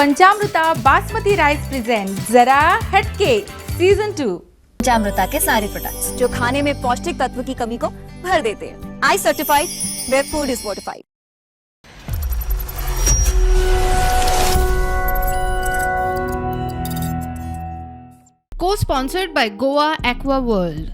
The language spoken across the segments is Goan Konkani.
पंचामृता बासमती राइस प्रेजेंट जरा हटके सीजन 2। पंचामृता के सारे प्रोडक्ट्स जो खाने में पौष्टिक तत्व की कमी को भर देते हैं। I certified where food is fortified. Co-sponsored by Goa Aqua World.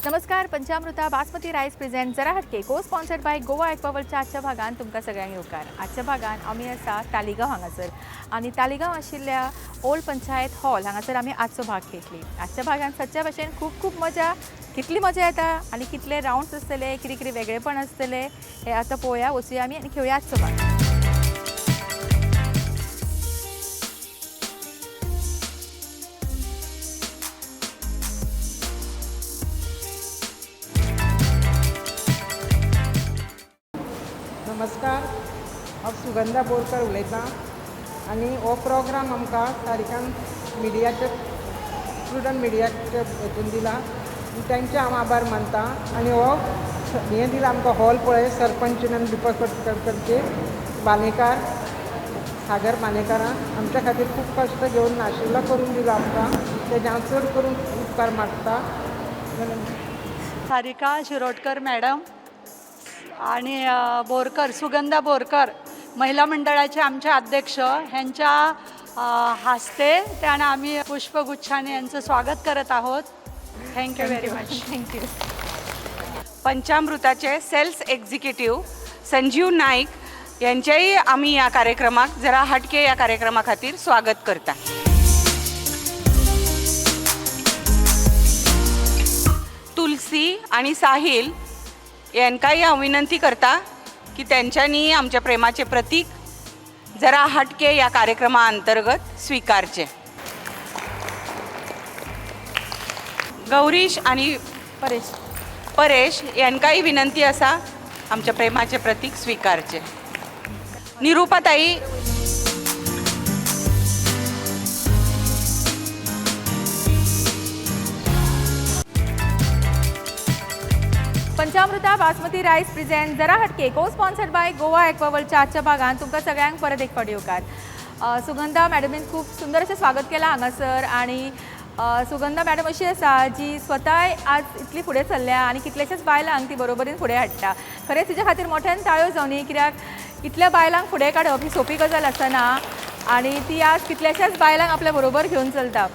नमस्कार। पंचामृता बासमती रायस प्रेझेंट जरा हटके को स्पॉन्सर्ड बाय गोवा एक्वावर्ल्डच्या आजच्या भागान तुमकां सगळ्यांक येवकार। आजच्या भागान आमी आसा तालिगांव हांगासर आनी तालिगांव आशिल्ल्या ओल्ड पंचायत हॉल हांगासर आमी आजचो भाग घेतली। आजच्या भागान सदच्या भाशेन खूब खूब मजा, कितली मजा येता आनी कितले रावंड्स आसतले, कितें कितें वेगळेपण आसतलें हें आतां पळोवया। वचुया आमी आनी खेळुया आजचो भाग। नमस्कार, हांव सुगंधा बोरकर उलयतां आनी हो प्रोग्राम आमकां सारिकान मिडियाच्या प्रुडंट मिडियाच्या हेतून दिला, तांचे हांव आभार मानता। आनी हो हें दिला आमकां हॉल पळय सरपंच आनी दीपक करचे बानेकार सागर बानेकारान आमच्या खातीर खूब कश्ट घेवन नाशिल्लो करून दिलो आमकां, तेजे हांव चड करून उपकार मागता। सारिका शिरोडकर मॅडम आणि बोरकर सुगंधा बोरकर महिला मंडळाचे आमचे अध्यक्ष ह्यांच्या हस्ते त्यांना आम्ही पुष्पगुच्छाने यांचं स्वागत करत आहोत। Thank you very much. Thank you. पंचामृताचे sales executive Sanjeev Naik यांच्याही आम्ही या कार्यक्रमाक जरा हटके या कार्यक्रमा खातीर स्वागत करता। तुलसी आणि साहिल यांकाय हांव विनंती करता की त्यांच्यानी आमच्या प्रेमाचे प्रतीक जरा हटके या कार्यक्रमा अंतर्गत स्वीकारचे। गौरीश आणि परेश परेश यांकाय विनंती आसा आमच्या प्रेमाचे प्रतीक स्वीकारचे। निरुपाताई पंचामृता बासमती रायस प्रेझेंट जरा हटके को स्पॉन्सर्ड बाय गोवा एक्वावर्ल्डच्या आजच्या भागान तुमकां सगळ्यांक परत एक फावट येवकार। सुगंधा मॅडमीन खूब सुंदर अशें स्वागत केलां हांगासर आनी सुगंधा मॅडम अशी आसा जी स्वताय आज इतली फुडें सरल्या आनी कितल्याश्याच बायलांक ती बरोबरीन फुडें हाडटा। खरेंच तिच्या खातीर मोठ्यान ताळयो जावनी, कित्याक इतल्या बायलांक फुडें काडप ही सोंपी गजाल आसना आनी ती आज कितल्याश्याच बायलांक आपल्या बरोबर घेवन चलता।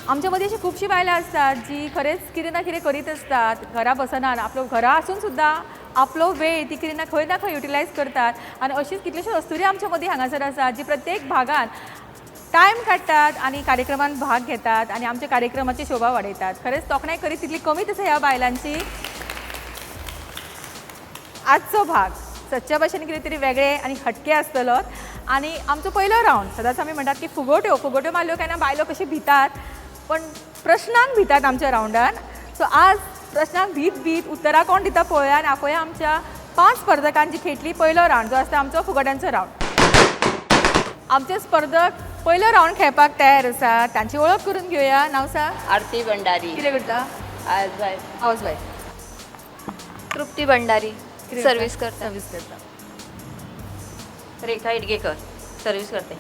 आमच्या मदीं अशी खुबशीं बायलां आसतात जी खरेंच कितें ना कितें करीत आसतात, घरा बसनात, आपलो घरा आसून सुद्दां आपलो वेळ ती कितें ना खंय ना खंय युटिलायज करतात आनी अशीच कितल्योश्योच अस्तुरी आमच्या मदीं हांगासर आसा जी प्रत्येक भागान टायम काडटात आनी कार्यक्रमांत भाग घेतात आनी आमच्या कार्यक्रमाची शोभा वाडयतात। खरेंच तोखणाय करीत तितली कमीच आसा ह्या बायलांची। आजचो भाग सदच्या भाशेन कितें तरी वेगळें आनी हटके आसतलो आनी आमचो पयलो रावंड सदांच आमी म्हणटात की फुगोट्यो फुगोट्यो मारल्यो काय ना बायलो कशी भितात, पण प्रश्नांक भितात आमच्या रावंडान। सो आज प्रश्नांक भीत भीत उत्तरां कोण दिता पळोवया आनी आपोवया आमच्या 5 स्पर्धकांची खेटली पयलो रावंड जो आसता आमचो फुगोट्यांचो रावंड। आमचे स्पर्धक पयलो रावंड खेळपाक तयार आसा, तांची वळख करून घेवया। नांव सांग? आरती भंडारी। कितें करता? Housewife. Housewife. Trupti Bhandari service करता। सर्वीस करता। रेखा इडगेकर सर्व्हिस करते।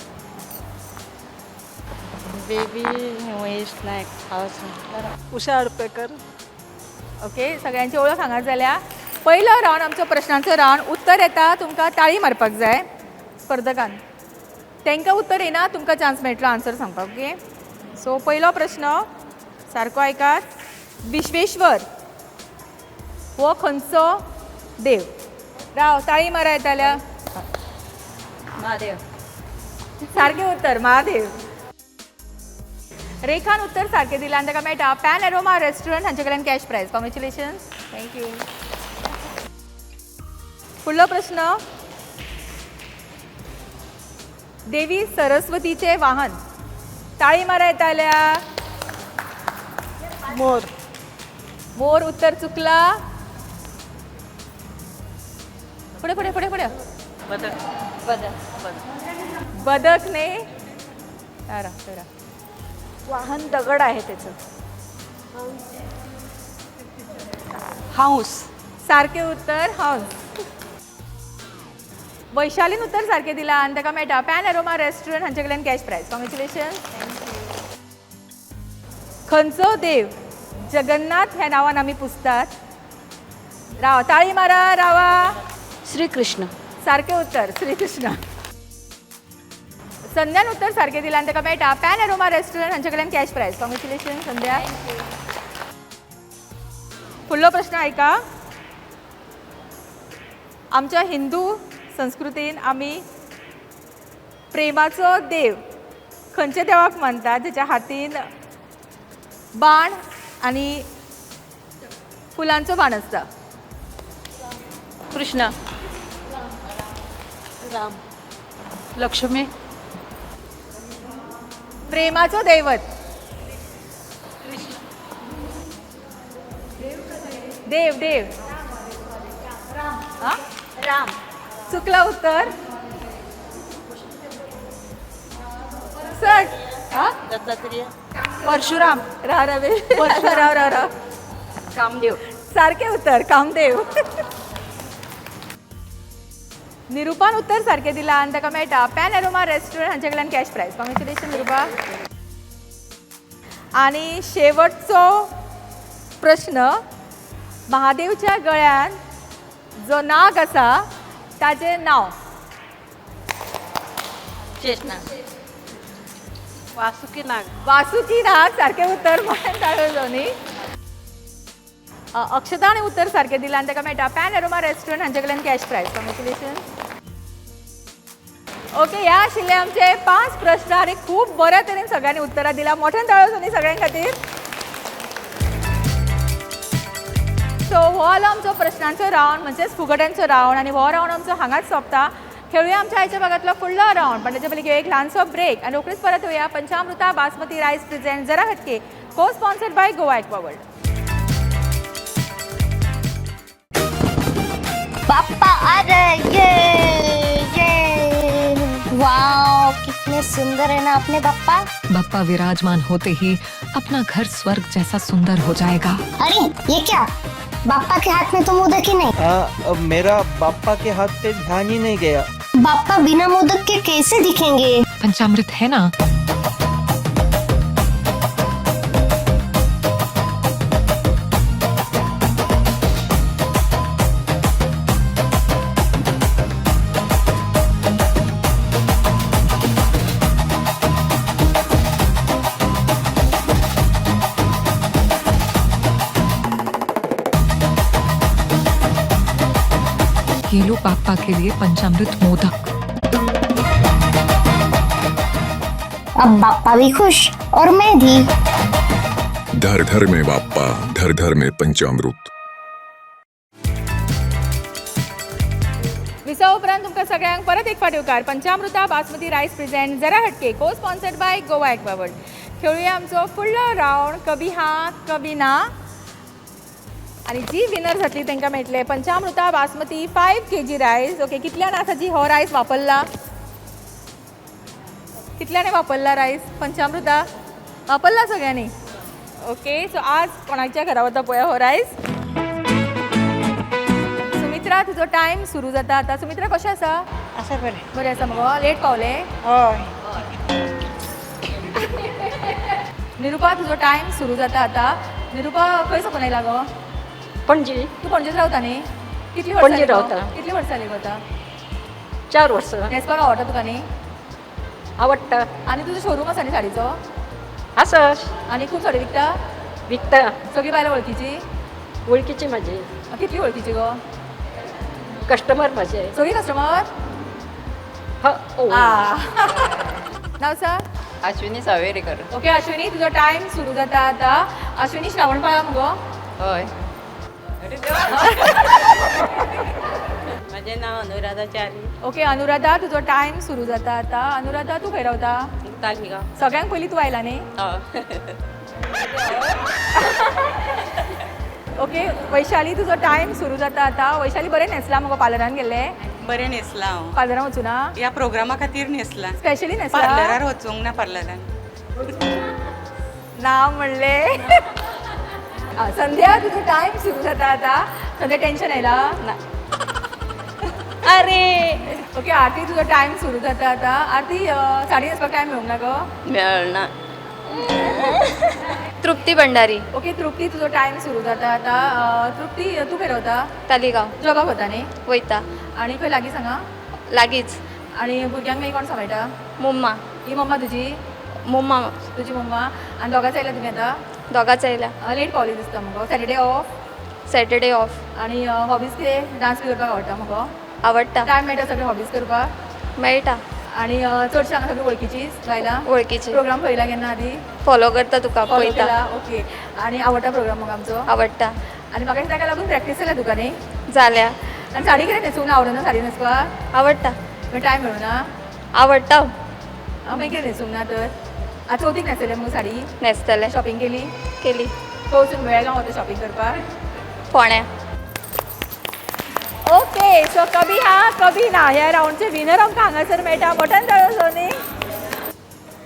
Baby Mahesh Naik house. Usha Adpekar. Okay, सगळ्यांची ओळख हांगा जाल्या। पयलो रावंड आमचो प्रश्नांचो रावंड, उत्तर येता तुमकां ताळी मारपाक जाय स्पर्धकान, तांकां उत्तर येना तुमकां चान्स मेळटलो आन्सर सांगपाक। ओके, सो पयलो प्रश्न सारको आयकात। विश्वेश्वर हो खंयचो देव? राव, ताळी मारा येताल्या। महादेव। सारकें उत्तर महादेव। रेखान उत्तर सारकें दिलां आनी ताका मेळटा पॅन एरोमा रेस्टॉरंट हांचे कडल्यान cash prize. Congratulations, thank you. फुडलो प्रश्न, देवी सरस्वतीचे वाहन? ताळी मारा येताल्या। मोर। मोर उत्तर चुकला। फुडें फुडें फुडें फुडें। बदक। बदक। बदक न्ही। राव राव। वाहन दगड आहे त्याचं। हाऊस। सारकें उत्तर हांस। वैशालीन उत्तर सारकें दिलां आनी ताका मेळटा पॅन एरोमा रेस्टॉरंट हांचे कडल्यान कॅश प्रायज. कॉंग्रेच्युलेशन. खंयचो देव जगन्नाथ ह्या नांवान आमी पुजतात? राव, ताळी मारा, रावा. श्रीकृष्ण. सारकें उत्तर श्रीकृष्ण. संध्यान उत्तर सारकें दिलां आनी ताका मेळटा पॅन एरोमा रेस्टॉरंट हांचे कडल्यान कॅश प्रायज. कॉंग्रेच्युलेशन संध्या. फुडलो प्रश्न आयका. आमच्या हिंदू संस्कृतीन आमी प्रेमाचो देव खंयच्या देवाक मानतात, ज्याच्या हातीन बाण आनी फुलांचो बाण आसता? कृष्ण. राम. लक्ष्मी. प्रेमाचो दैवत देव देव. हा? राम. चुकलं उत्तर. सर, हा? दत्तात्रेय. परशुराम. राव रवे, राव राव राव. कामदेव. सारकें उत्तर कामदेव. निरुपान उत्तर सारकें दिलां आनी ताका मेळटा पॅन एरोमा रेस्टॉरंट हांचे कडल्यान कॅश प्रायज. कॉंग्रेच्युलेशन निरुपा. आनी शेवटचो प्रश्न, महादेवच्या गळ्यान जो नाग आसा ताजें नांव? चेष्णा. वासुकी नाग. वासुकी नाग सारकें उत्तर. मोठ्यान ताळयो जावनी. अक्षताने उत्तर सारकें दिलां आनी ताका मेळटा पॅन एरोमा रेस्टॉरंट हांचे कडल्यान कॅश प्रायज. कॉंग्रेच्युलेशन. ओके, ह्या आशिल्ले आमचे 5 प्रश्न आनी खूब बऱ्या तरेन सगळ्यांनी उत्तरां दिला. मोठ्यान ताळयो जावनी सगळ्यां खातीर. सो हो आलो आमचो प्रश्नांचो रावंड, म्हणजेच फुगड्यांचो रावंड, आनी हो रावंड आमचो हांगाच सोंपता. खेळुया आमच्या आयच्या भागांतलो फुडलो रावंड, पण ताच्या पयलीं घेवया एक ल्हानसो ब्रेक आनी रोखडीच परत येवया. पंचामृता बासमती रायस प्रेझेंट जरा हटके, को sponsored by Goa Aquaworld. पापा आ रहे, ये ये वाओ, कितने सुंदर है ना अपने पापा. बप्पा विराजमान होते ही अपना घर स्वर्ग जैसा सुंदर हो जाएगा. अरे ये क्या, बापा के हाथ में तो मोदक ही नहीं. हाँ, मेरा बापा के हाथ पे ध्यान ही नहीं गया. बापा बिना मोदक के कैसे दिखेंगे? पंचामृत है ना. ये लो पापा के लिए पंचामृत मोदक. अब बापा भी खुश और मैं भी. धर धर में बाप्पा, धर धर में पंचामृत. विसा उपरांत तुमकां सगळ्यांक परत एक फावट येवकार. पंचामृता बासमती रायस प्रेझेंट जरा हटके, को स्पॉन्सर्ड बाय गोवा एक्वावर्ल्ड. खेळुया आमचो फुडलो रावंड, कभी हा कभी ना. आनी जी विनर जातली तांकां मेळटले पंचामृता बासमती 5 kg rice. Okay, कितल्यान आसा जी हो रायस वापरला? कितल्यांनी वापरला रायस पंचामृता? वापरला सगळ्यांनी? ओके, सो आज कोणाच्या घरा वता पळोवया हो रायस. सुमित्रा, तुजो टायम सुरू जाता आतां. सुमित्रा, कशें आसा? आसा बरें. बरें आसा मगो? लेट पावलें? हय. निरुपा, तुजो टायम सुरू जाता आतां. निरुपा, खंय साकून आयला गो? पणजी. तूं पणजेच रावता न्ही? कितली वर्सां पणजे रावता. कितली वर्सां जालीं गो आतां? 4 वर्सां. न्हेसपाक आवडटा तुका न्ही? आवडटा. आनी तुजो शोरूम आसा न्ही साडीचो? आसा. आनी खूब साडी विकता? विकता. सगळीं बायलां वळखीची? वळखीची म्हाजी. कितली वळखीची गो? कस्टमर म्हाजे. सगळीं कस्टमर? नाव सर? अश्विनी सावेरेकर. ओके अश्विनी, तुजो टायम सुरू जाता आतां. अश्विनी, श्रावण पाळा मुगो? हय. म्हजें नांव अनुराधा च्यारी. ओके अनुराधा, तुजो टायम सुरू जाता आतां. अनुराधा, तूं खंय रावता? तालिगांव. सगळ्यांक पयलीं तूं आयला न्ही? हय. ओके वैशाली, तुजो टायम सुरू जाता आतां. वैशाली, बरें न्हेसलां मुगो? पार्लरान गेल्लें? बरें न्हेसलां हांव. पार्लरान वचूना? ह्या प्रोग्रामा खातीर न्हेसलां. स्पेशली न्हेसलां? पार्लरार वचूंक ना. पार्लरान ना म्हणलें. संध्या, तुजो टायम सुरू जाता आतां. संध्या, टेन्शन आयला? ना. अरे ओके ओके आरती, तुजो टायम सुरू जाता आतां. आरती, साडी न्हेसपाक टायम मेळूंक ना गो? मेळना. तृप्ती भंडारी. ओके तृप्ती, तुजो टायम सुरू जाता आतां. तृप्ती, तूं खंय रावता? तालिगांव. जॉबाक वता न्ही? वयता. आनी खंय लागीं सांगा? लागींच. आनी भुरग्यांक मागीर कोण सांबाळटा? मम्मा. ही मम्मा तुजी? मम्मा. तुजी मम्मा. आनी दोगांच आयल्या तुमी आतां? दोगांच आयल्या. लेट पावली दिसता मुगो. Saturday off? Saturday off. आनी हॉबीज कितें? डांस बी करपाक आवडटा मुगो? आवडटा. टायम मेळटा सगळे हॉबीज करपाक? मेळटा. आनी चडशे हांगा सगळी वळखीचीच बायलां? वळखीची. प्रोग्राम पळयला केन्ना आदी? फॉलो करता तुका. फॉलो पळयता. केला? ओके, आनी आवडटा प्रोग्राम मुगो आमचो? आवडटा. आनी म्हाका दिसता ताका लागून प्रॅक्टीस जाल्या तुका न्ही? जाल्या. आनी साडी कितें न्हेसूंक ना? आवडना साडी न्हेसपाक? आवडटा. मागीर टायम मेळुना? आवडटा. मागीर कितें न्हेसूंक ना तर? आतां चवथीक न्हेसतलें मुगो साडी? न्हेसतलें. शॉपिंग केली? केली. खंय वचून बेळगांव वता शॉपिंग करपाक? फोण्या. ओके, सो कभी हा कभी ना ह्या रावंडचे विनर आमकां हांगासर मेळटा. मोठ्यान ताळो जावनी.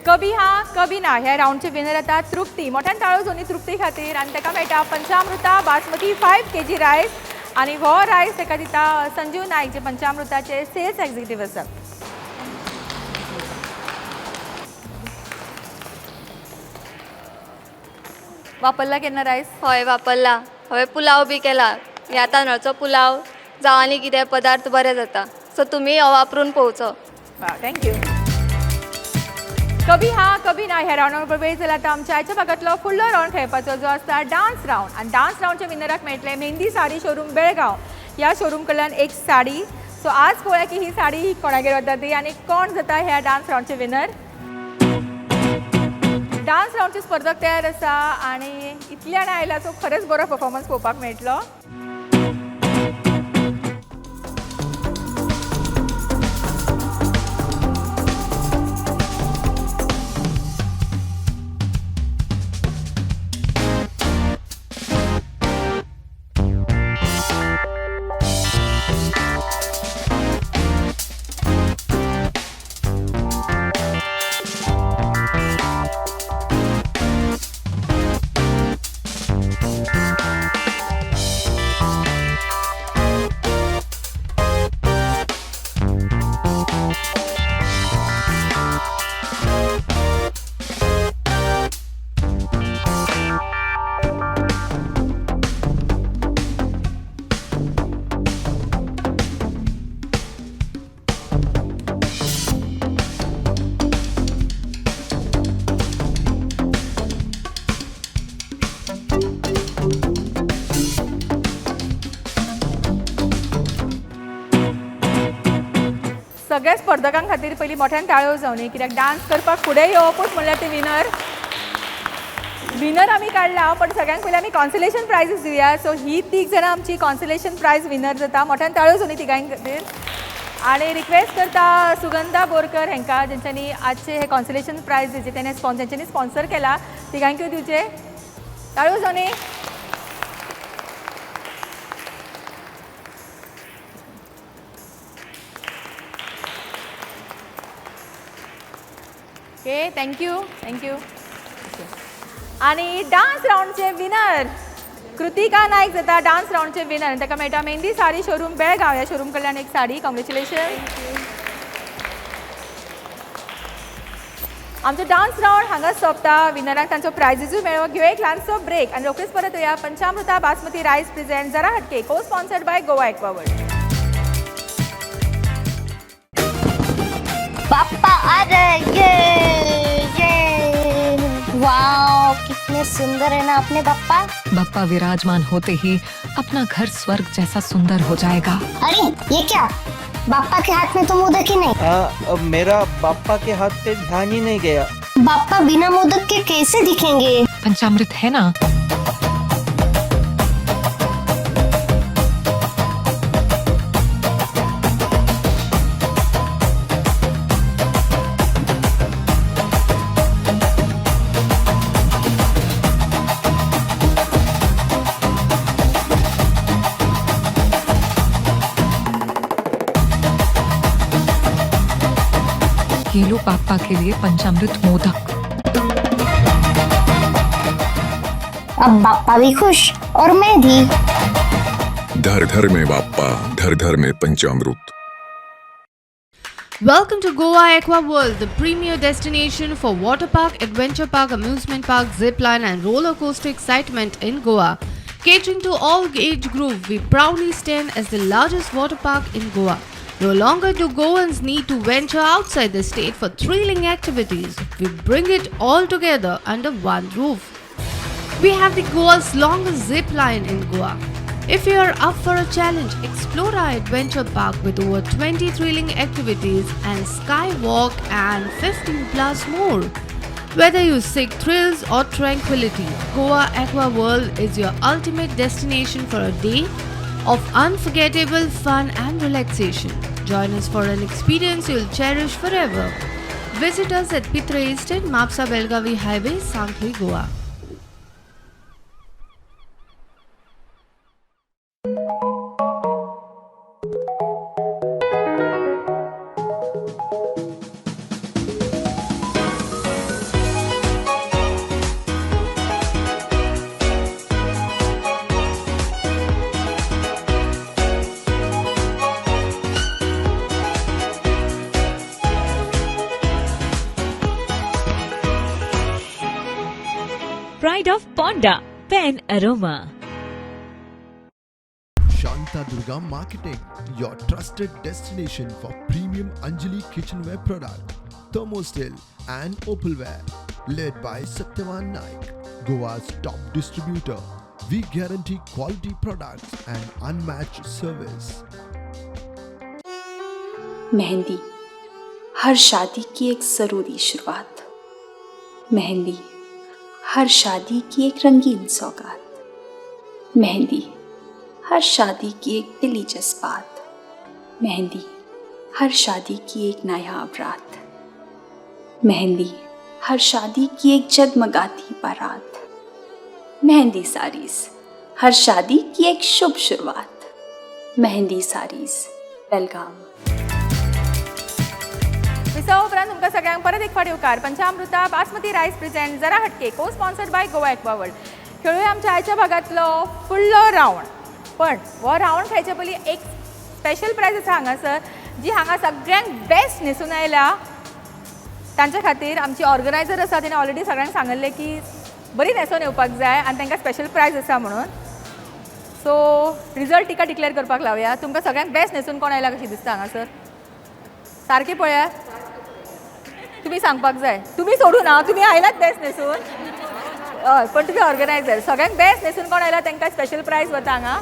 कभी हा कभी ना ह्या रावंडचे विनर आतां तृप्ती. मोठ्यान ताळो जावनी तृप्ती खातीर. आनी ताका मेळटा पंचामृता बासमती 5 kg rice. आनी हो रायस ताका दिता संजीव नायक, जे पंचामृताचे सेल्स एक्झिक्युटीव आसात. वापरला केन्ना रायस? हय, वापरला. हांवें पुलाव बी केला. ह्या तांदळाचो पुलाव जावं आनी कितें पदार्थ बरे जाता. सो तुमी हो वापरून पळोवचो. Thank you. कभी हा कभी ना ह्या रावंडा वेळ जाला आतां आमच्या आयच्या भागांतलो फुडलो रावंड खेळपाचो, जो आसता डान्स रावंड. आनी डान्स रावंडच्या विनराक मेळटलें मेहंदी साडी शोरूम बेळगांव ह्या शोरूम कडल्यान एक साडी. सो आज पळोवया की ही साडी कोणागेर वता ती आनी कोण जाता ह्या डान्स रावंडचे विनर. डान्स रावंडचे स्पर्धक तयार आसा आनी इतल्यान आयला, सो खरेंच बरो परफॉर्मन्स पळोवपाक मेळटलो. सगळ्या स्पर्धकां खातीर पयलीं मोठ्यान टाळयो जावनी, कित्याक डान्स करपाक फुडें येवपूच म्हणल्यार ते विनर. विनर आमी काडला, पण सगळ्यांक पयलीं आमी कॉन्सलेशन प्रायजीस दिवया. सो ही तीग जाणां आमची कॉन्सलेशन प्रायज विनर जाता. मोठ्यान टाळयो जावनी तिगांय खातीर. आनी रिक्वेस्ट करता सुगंधा बोरकर हांकां, जेंच्यांनी आजचे हे कॉन्सलेशन प्रायज दिवचे, तेणे जेंच्यांनी स्पॉन्सर केला, तिगांकूय दिवचे. टाळयो जावनी. Okay, thank you, thank you. आनी डान्स रावंडचे विनर कृतिका नायक जाता डान्स रावंडचे विनर. ताका मेळटा मेहंदी साडी शोरूम बेळगांव ह्या शोरूम कडल्यान एक साडी. कॉंग्रेच्युलेशन. आमचो डान्स रावंड हांगा सोंपता. विनराक तांचो प्रायजीसूय मेळ्ळो. घेवया एक ल्हानसो ब्रेक आनी रोखडीच परत येया. पंचामृता बासमती रायस प्रेझेंट जरा हटके, को स्पॉन्सर्ड बाय गोवा एक्वावर्ल्ड. पापा आ रहे, ये ये वाओ, कितने सुंदर है ना अपने बप्पा. बप्पा विराजमान होते ही अपना घर स्वर्ग जैसा सुंदर हो जाएगा. अरे ये क्या, बाप्पा के हाथ में तो मोदक ही नहीं. हाँ, मेरा बाप्पा के हाथ पे ध्यान ही नहीं गया. बाप्पा बिना मोदक के कैसे दिखेंगे? पंचामृत है ना. ये लो पापा के लिए पंचामृत मोदक. अब बाप्पा भी खुश और मैं भी. धर धर में बाप्पा, धर धर में पंचामृत. Welcome to Goa Aqua World, the premier destination for water park, adventure park, amusement park, zip line and roller coaster excitement in Goa. Catering to all age group, we proudly stand as the largest water park in Goa. No longer do Goans need to venture outside the state for thrilling activities. We bring it all together under one roof. We have the Goa's longest zip line in Goa. If you are up for a challenge, explore our adventure park with over 20 thrilling activities and skywalk and 15 plus more. Whether you seek thrills or tranquility, Goa Aqua World is your ultimate destination for a day of unforgettable fun and relaxation. Join us for an experience you'll cherish forever. Visit us at Pitre Estate, Mapsa Belgavi Highway, Sankhli, Goa. Pride of Ponda, Pen Aroma. Shanta Durga Marketing, your trusted destination for premium Anjali kitchenware product, thermosteel and opalware. Led by Satyavan Naik, Goa's top distributor. We guarantee quality products and unmatched service. Mehndi हर शादी की एक ज़रूरी शुरुआत, मेहंदी हर शादी की एक रंगीन सौगात, मेहंदी हर शादी की एक दिली जज्बात, मेहंदी हर शादी की एक नायाब रात, मेहंदी हर शादी की एक जगमगाती बारात, मेहंदी साड़ीज हर शादी की एक शुभ शुरुआत, मेहंदी साड़ीज बेलगाम। विसव उपरांत तुमकां सगळ्यांक परत एक फावट येवकार. पंचामृता बासमती रायस प्रेझेंट जरा हटके co sponsored by Goa aqua world. खेळूया आमच्या आयच्या भागांतलो फुडलो रावंड. पण हो रावंड खेळचे पयलीं एक स्पेशल प्रायज आसा हांगासर, जी हांगा सगळ्यांक बेस्ट न्हेसून आयल्या तांच्या खातीर. आमची ऑर्गनायझर आसा तेणे ऑलरेडी सगळ्यांक सांगिल्लें की बरी न्हेसून येवपाक जाय आनी तांकां स्पेशल प्रायज आसा म्हणून. सो रिजल्ट टिका डिक्लेअर करपाक लावया. तुमकां सगळ्यांक बेस्ट न्हेसून कोण आयला कशी दिसता हांगासर? सारकें पळयात, तुमी सांगपाक जाय. तुमी सोडू ना, तुमी आयलात बेस्ट न्हेसून. हय, पण तुमी ऑर्गनायझर. सगळ्यांक बेस्ट न्हेसून कोण आयला तांकां स्पेशल प्रायज वता हांगा.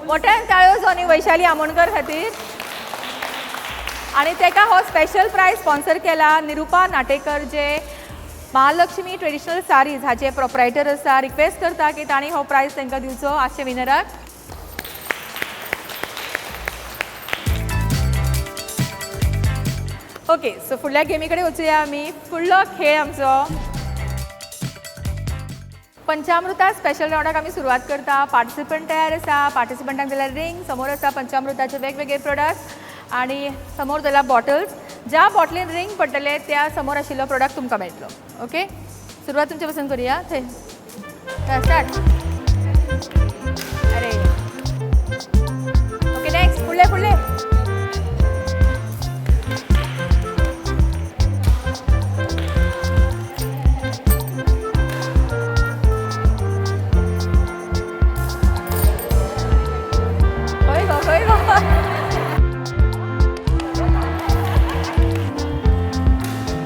मोठ्यान टाळयो जावनी वैशाली आमोणकर खातीर. आनी ताका हो स्पेशल प्रायज स्पॉन्सर केला निरुपा नाटेकर, जे महालक्ष्मी ट्रेडिशनल सारीज हाचे प्रोप्रायटर आसा. रिक्वेस्ट करता की तांणी हो प्रायज तांकां दिवचो आजच्या विनराक. ओके, सो फुडल्या गेमी कडेन वचुया आमी. फुडलो खेळ आमचो पंचामृता स्पेशल रावंडाक आमी सुरवात करता. पार्टिसिपंट तयार आसा. पार्टिसिपंटांक दिल्या रिंग, समोर आसा पंचामृताचे वेगवेगळे प्रोडक्ट्स आनी समोर दिल्या बॉटल्स. ज्या बॉटलीन रिंग पडटले त्या समोर आशिल्लो प्रोडक्ट तुमकां मेळटलो. ओके, सुरवात तुमचे पसून करुया. थंय स्टार्ट. अरे ओके, नेक्स्ट. फुडले फुडले.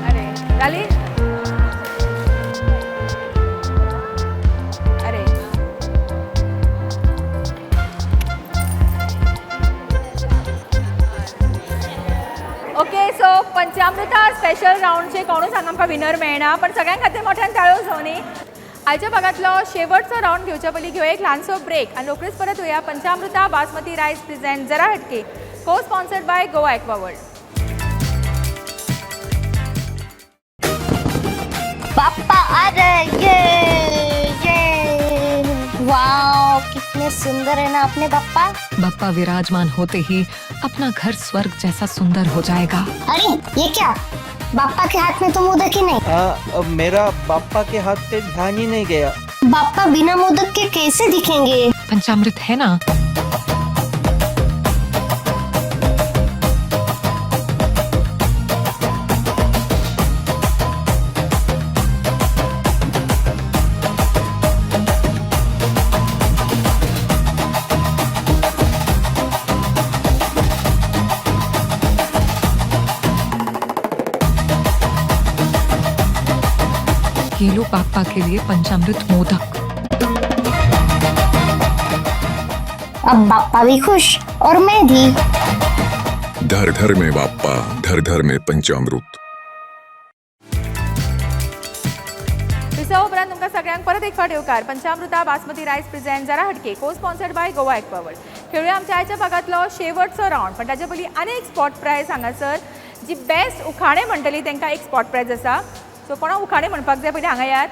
अरे अरे ओके, सो पंचामृता स्पेशल रावंडचे कोणूच हांगा आमकां विनर मेळना, पण सगळ्यां खातीर मोठ्यान टाळयो जावनी. आयच्या भागांतलो शेवटचो रावंड घेवच्या पयलीं घेवया एक ल्हानसो ब्रेक आनी रोखडीच परत येवया. पंचामृता बासमती रायस प्रेझेंट जरा हटके को sponsored by Goa aqua world. पापा आ रहे, ये ये वाओ, कितने सुंदर है ना अपने पप्पा. बप्पा विराजमान होते ही अपना घर स्वर्ग जैसा सुंदर हो जाएगा. अरे ये क्या, बाप्पा के हाथ में तो मोदक ही नहीं. मेरा बाप्पा के हाथ पे ध्यान ही नहीं गया. बाप्पा बिना मोदक के कैसे दिखेंगे? पंचामृत है ना. ये लो बाप्पा के लिए पंचामृत मोदक। अब बाप्पा भी खुश और मैं भी। धर धर में बाप्पा, धर धर में पंचामृत। विसव उपरांत तुमकां सगळ्यांक परत एक फावट येवकार। पंचामृता बासमती रायस प्रेझेंट जरा हटके, को स्पॉन्सर्ड बाय गोवा एक्वावर्ल्ड। खेळूया आमच्या आयच्या भागांतलो शेवटचो रावंड, पण ताच्या पयलीं आनी एक स्पॉट प्रायज हांगासर। जी बेस्ट उखाणे म्हणटली तांकां एक स्पॉट प्रायज आसा। सो कोणाक उखाणे म्हणपाक जाय पयलीं हांगा यात।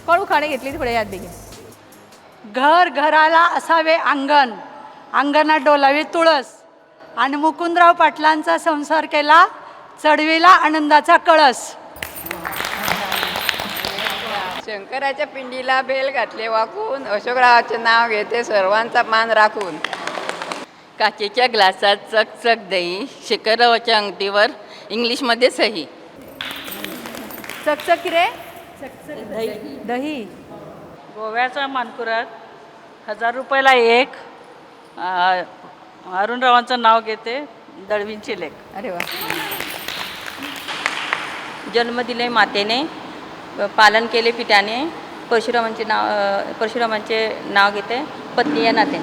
कोण उखाणे घेतली फुडें यात बेगीन। घर घराला असावे अंगण, अंगणात डोलावी तुळस आणि मुकुंदराव पाटलांचा संसार केला चढविला आनंदाचा कळस। शंकराच्या पिंडीला बेल घातले वाकून, अशोकरावाचे नाव घेते सर्वांचा मान राखून। काचेच्या ग्लासात चकचक दही, शेखररावाच्या अंगठीवर इंग्लिशमध्ये सही। चकचक किरे दही। गोव्याचा मानकुरात 1000 रुपयाला एक, अरुणरावांचं नाव घेते दळवींची लेक। अरे वा। जन्म दिले मातेने, पालन केले पित्याने, परशुरामांचे नाव घेते पत्नी या नाते।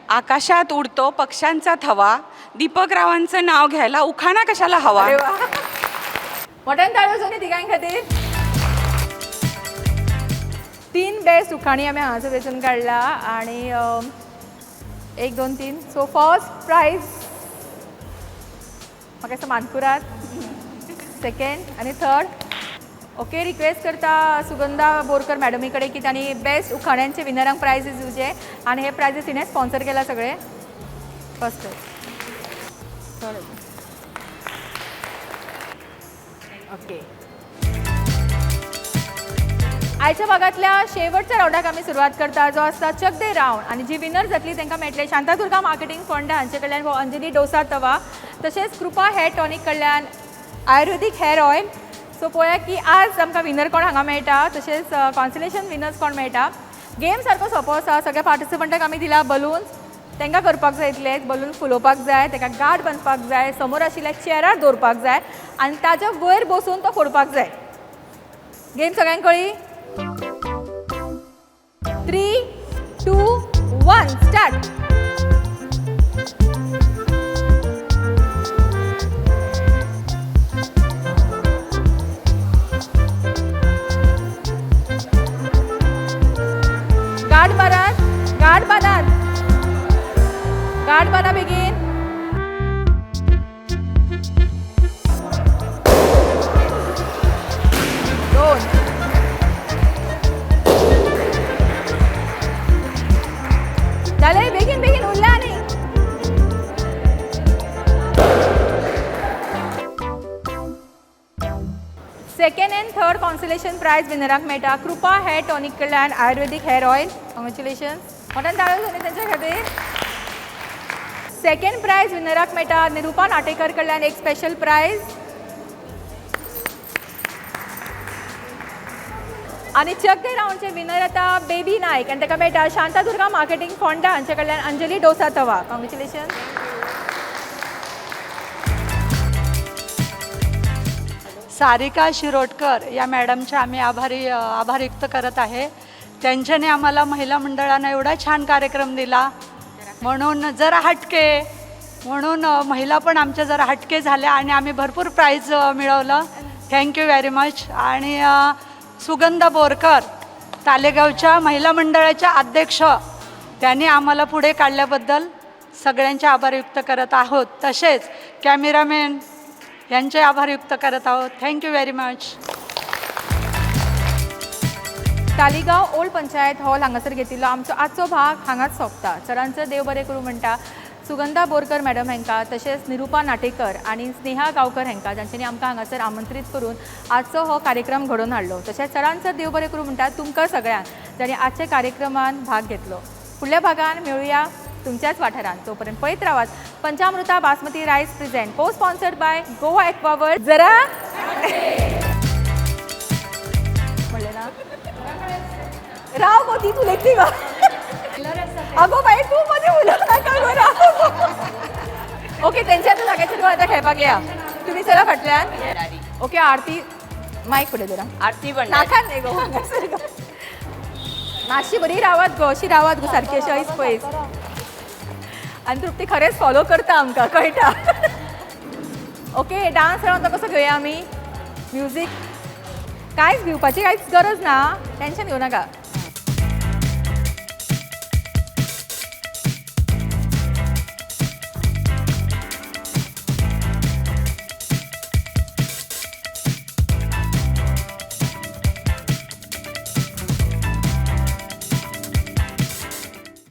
आकाशात उडतो पक्ष्यांचा थवा, दीपकरावांचं नाव घ्यायला उखाणा कशाला हवा। मोठ्यान ताळयो जावनी तिगां खातीर। 3 बेस्ट उखाणी आमी हांगासर वेंचून काडला आनी 1 2 3। सो फर्स्ट प्रायज म्हाका दिसता मानकुरात, सेकेंड आनी थर्ड। ओके, रिक्वेस्ट करता सुगंधा बोरकर मॅडमी कडेन की तांणी बेस्ट उखाण्यांचे विनरांक प्रायजीस दिवचे आनी हे प्रायजीस तिणें स्पॉन्सर केला सगळे। First prize, third. ओके, आयच्या भागांतल्या शेवटच्या रावंडाक आमी सुरवात करता, जो आसता चक दे रावंड। आनी जी विनर जातली तांकां मेळटले शांतादुर्गा मार्केटिंग फोंडा हांचे कडल्यान हो अंजली डोसा तवा, तशेंच कृपा हेअर टॉनीक कडल्यान आयुर्वेदीक हेअर ऑयल। सो पळोवया की आज आमकां विनर कोण हांगा मेळटा, तशेंच कॉन्सलेशन विनर्स कोण मेळटा। गेम सारको सोंपो आसा, सगळ्या पार्टिसिपंटाक आमी दिला बलून्स, तांकां करपाक जाय इतलेंच, बलून फुलोवपाक जाय, ताका गार्ड बांदपाक जाय, समोर आशिल्ल्या चेरार दवरपाक जाय आनी ताच्या वयर बसून तो फोडपाक जाय। गेम सगळ्यांक कळ्ळी? 3 2 1 स्टार्ट। गार्ड मारात, गार्ड बांदात, गार्ड बांदा बेगीन। दोन, जालें, बेगीन बेगीन उरला आनी। Second and third consolation prize विनराक मेळटा कृपा हेअर टॉनीक कडल्यान आयुर्वेदीक हेअर ऑयल। कॉंग्रेच्युलेशन्स, मोठ्यान ताळयो जावनी तेंच्या खातीर। सेकंड प्रायज विनराक मेळटा निरुपा नाटेकर कडल्यान एक स्पेशल प्रायज। आनी चक दे रावंडचे विनर आता बेबी नायक आनी ताका मेळटा शांतादुर्गा मार्केटिंग फोंडा हांचे कडल्यान अंजली डोसा तवा। कॉंग्रेच्युलेशन्स। सारिका शिरोडकर या मॅडमच्या आम्ही आभार व्यक्त करत आहे। त्यांच्याने आम्हाला महिला मंडळानं एवढा छान कार्यक्रम दिला, म्हणून जरा हटके म्हणून महिला पण आमच्या जरा हटके झाल्या आणि आम्ही भरपूर प्राईज मिळवलं। Thank you very much. आणि सुगंधा बोरकर तालेगावच्या महिला मंडळाच्या अध्यक्ष, त्यांनी आम्हाला पुढे काढल्याबद्दल सगळ्यांचे आभार व्यक्त करत आहोत। तसेच कॅमेरामॅन यांचे आभार व्यक्त करत आहोत। Thank you very much. Taleigao old panchayat hall हांगासर घेतिल्लो आमचो आजचो भाग हांगाच सोंपता। चडांत चड देव बरें करूं म्हणटा सुगंधा बोरकर मॅडम हांकां, तशेंच निरुपा नाटेकर आनी स्नेहा गांवकर हांकां, जांच्यांनी आमकां हांगासर आमंत्रीत करून आजचो हो कार्यक्रम घडोवन हाडलो। तशेंच चडांत चड देव बरें करूं म्हणटा तुमकां सगळ्यांक जांणी आजच्या कार्यक्रमान भाग घेतलो। फुडल्या भागान मेळुया तुमच्याच वाठारांत, तोपर्यंत पळयत रावात Panchamruta basmati rice present co sponsored by Goa Aquaworld. जरा म्हणलें ना राव गो, ती उलयतली गा। अगो बाई तूं मदीं उलोवं नाका गो, राव गो। ओके, तेंच्या आतां जाग्याचेर आतां खेळपाक या, तुमी चला फाटल्यान। ओके आरती, मायक फुडें धरा. आरती भंडारी. नाकात न्ही गो हांगासर गो. मातशी बरी रावात गो, अशी रावात गो सारकी अशी ऐस पयस. आनी तृप्ती खरेंच फॉलो करता आमकां, कळटा. ओके, डान्स रावंड कसो घेवया आमी? म्युजीक कांयच भिवपाची कांयच गरज ना, टेंशन घेवं नाका.